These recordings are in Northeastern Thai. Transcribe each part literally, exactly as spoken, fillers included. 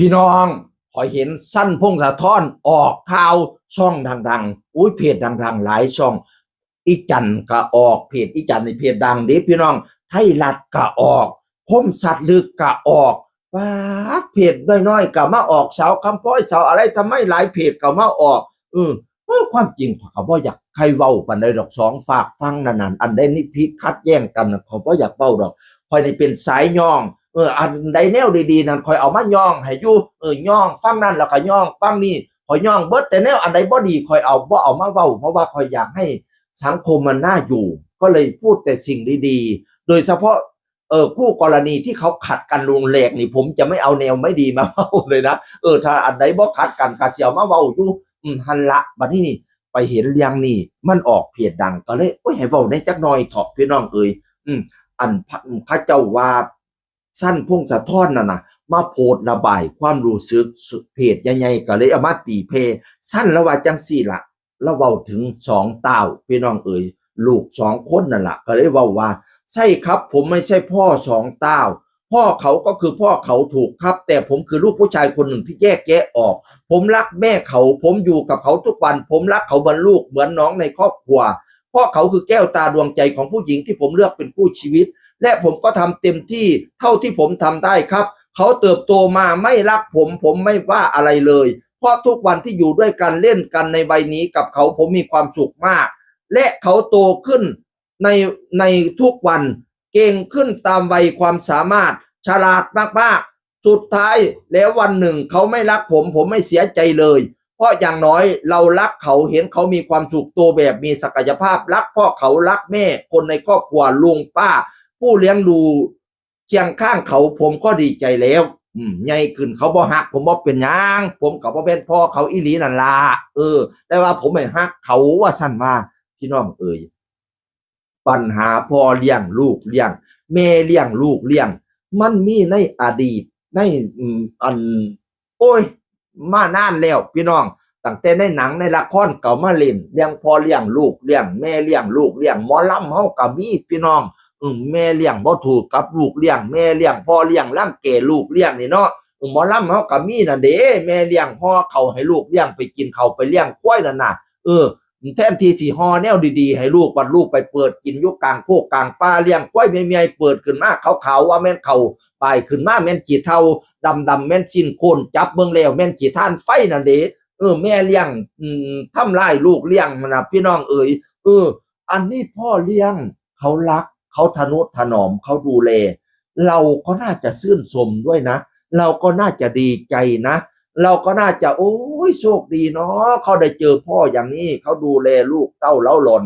พี่น้อง ข้อยเห็นสันพงษ์สะท้อนออกข่าวช่องดังๆ อุ้ย เพจดังๆ หลายช่อง อีจันก็ออก เพจอีจันนี่เพจดังเด้พี่น้อง ไทยรัฐก็ออก คมชัดลึกก็ออก ป๊าด เพจน้อยๆ ก็มาออก สาวคำพ้อย สาวอะไรทำไมหลายเพจก็มาออก เออ เออ ความจริงข้อยก็บ่อยากใครเว้าปานใดดอก สองฝากฝั่งนั่นน่ะ อันใดนี่ผิดขัดแย้งกันน่ะ ข้อยบ่อยากเว้าดอก ข้อยนี่เป็นสายย่อง เออ อันใดแนวดีๆ นั่นข้อยเอามาย่องให้อยู่ เออ ย่องฝั่งนั้นแล้วก็ย่องฝั่งนี้ ข้อยย่องเบิด แต่แนวอันใดบ่ดีข้อยเอา บ่เอามาเว้า เพราะว่าข้อยอยากให้สังคมมันน่าอยู่ ก็เลยพูดแต่สิ่งดีๆ โดยเฉพาะ เออ คู่กรณีที่เขาขัดกันรุนแรงนี่ ผมจะไม่เอาแนวไม่ดีมาเว้าเลยนะ เออ ถ้าอันใดบ่ขัดกันก็สิเอามาเว้าอยู่ อืม หั่นละ บัดนี้นี่ ไปเห็นเรื่องนี้ มันออกเพจดัง ก็เลย โอ้ย ให้เว้าแหน่จักหน่อยเถาะ พี่น้องเอ๋ย อืม อันพะ เขาเจ้าว่า สันพงษ์สะท้อนนั่นน่ะ มาโพสต์ระบายความรู้สึก เพจใหญ่ๆ ก็เลยเอามาตีแผ่ สันละว่าจั่งซี้ล่ะ ละเว้าถึงสองต้าว พี่น้องเอ๋ย ลูกสองคนนั่นล่ะ ก็เลยเว้าว่า ใช่ครับ ผมไม่ใช่พ่อสองต้าว พ่อเขาก็คือพ่อเขา ถูกครับ แต่ผมคือลูกผู้ชายคนหนึ่งที่แยกแยะออก ผมรักแม่เขา ผมอยู่กับเขาทุกวัน ผมรักเขาเหมือนลูกเหมือนน้องในครอบครัว เพราะเขาคือแก้วตาดวงใจของผู้หญิงที่ผมเลือกเป็นคู่ชีวิต และผมก็ทำเต็มที่เท่าที่ผมทำได้ครับ เขาเติบโตมาไม่รักผม ผมไม่ว่าอะไรเลย เพราะทุกวันที่อยู่ด้วยกันเล่นกันในวัยนี้กับเขา ผมมีความสุขมาก และเขาโตขึ้นใน ในทุกวัน เก่งขึ้นตามวัยความสามารถ ฉลาดมากๆ สุดท้ายแล้ววันหนึ่งเขาไม่รักผม ผมไม่เสียใจเลย เพราะอย่างน้อยเรารักเขา เห็นเขามีความสุข โตแบบมีศักยภาพ รักพ่อเขา รักแม่ คนในครอบครัว ลุงป้า ผู้เลี้ยงดูเคียงข้างเขา ผมก็ดีใจแล้ว อืม ใหญ่ขึ้นเขาบ่ฮักผมบ่เป็นหยัง ผมก็บ่แม่นพ่อเขาอีหลีนั่นล่ะ เออ แต่ว่าผมให้ฮักเขา ว่าซั่นว่า พี่น้องเอ๋ย ปัญหาพ่อเลี้ยงลูกเลี้ยง แม่เลี้ยงลูกเลี้ยง มันมีในอดีต ใน อืม อัน โอ้ย มานานแล้วพี่น้อง ตั้งแต่ในหนังในละครก็มาเล่น เรื่องพ่อเลี้ยงลูกเลี้ยง แม่เลี้ยงลูกเลี้ยง หมอลำเฮาก็มีพี่น้อง อืม แม่เลี้ยงบ่ถูกกับลูกเลี้ยง แม่เลี้ยงพ่อเลี้ยงรังแกลูกเลี้ยงนี่เนาะ อืม หมอลำเฮาก็มีนั่นเด้ แม่เลี้ยงห่อข้าวให้ลูก เลี้ยงไปกินข้าว ไปเลี้ยงควายนั่นน่ะ เออ แทนที่สิห่อแนวดีๆ ให้ลูก บัดลูกไปเปิดกินอยู่กลางโคกกลางป่า เลี้ยงควายเมียๆ เปิดขึ้นมาขาวๆ ว่าแม่นข้าว ปายขึ้นมาแม่นขี้เถ้า ดำๆ แม่นซี้นโคลน จับเบิ่งแล้วแม่นขี้ถ่านไฟนั่นเด้ เออ แม่เลี้ยง อืม ทำลายลูกเลี้ยงนั่นน่ะ พี่น้องเอ๋ย เออ อันนี้พ่อเลี้ยงเขารัก เขาทะนุถนอม เขาดูแล เราก็น่าจะชื่นชมด้วยนะ เราก็น่าจะดีใจนะ เราก็น่าจะ โอ้ย โชคดีเนาะ เขาได้เจอพ่ออย่างนี้ เขาดูแลลูกเต้าเล้าหล่อน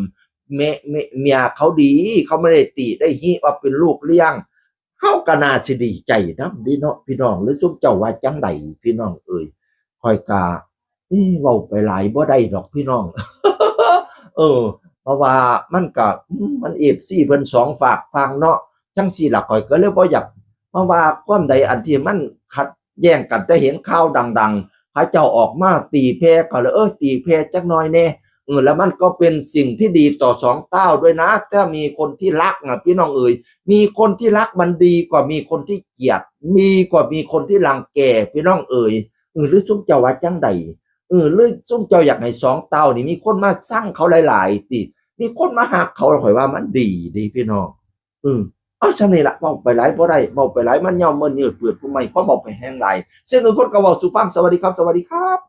แม่ แม่ เมียเขาดี เขาไม่ได้ติได้ฮิว่าเป็นลูกเลี้ยง เฮาก็น่าสิดีใจนำเด้เนาะพี่น้อง หรือซุมเจ้าว่าจั่งใดพี่น้องเอ๋ย ข้อยกะ เอ้ เว้าไปหลายบ่ได้ดอกพี่น้อง เออ เพราะว่ามันกะ อืม มัน เอฟซี เพิ่นสองฝากฝั่งเนาะ จั่งซี้ล่ะ ข้อยก็เลยบ่อยากมาว่าความใดอันที่มันขัดแย้งกัน แต่เห็นข่าวดังๆ เขาเจ้าออกมาตีแผ่ก็เลย เออ ตีแผ่จักหน่อยแน่ เออ แล้วมันก็เป็นสิ่งที่ดีต่อสองต้าวด้วยนะ ถ้ามีคนที่รักนะพี่น้องเอ๋ย มีคนที่รักมันดีกว่ามีคนที่เกลียด มีกว่ามีคนที่รังแก พี่น้องเอ๋ย เออ หรือซุมเจ้าว่าจั่งใด เออ หรือซุมเจ้าอยากให้สองต้าวนี่มีคนมาซังเขาหลายๆ ติ มีคนมาฮักเขา ข้อยว่ามันดีเด้พี่น้อง เออ เอาส่ำนี้ละ เว้าไปหลายบ่ได้ เว้าไปหลายมันยาวมันยืด เปื้อนผู้ใหม่ความเว้าไปแฮงหลาย ซึ่งคือคนก็เว้าสู่ฟัง สวัสดีครับ สวัสดีครับ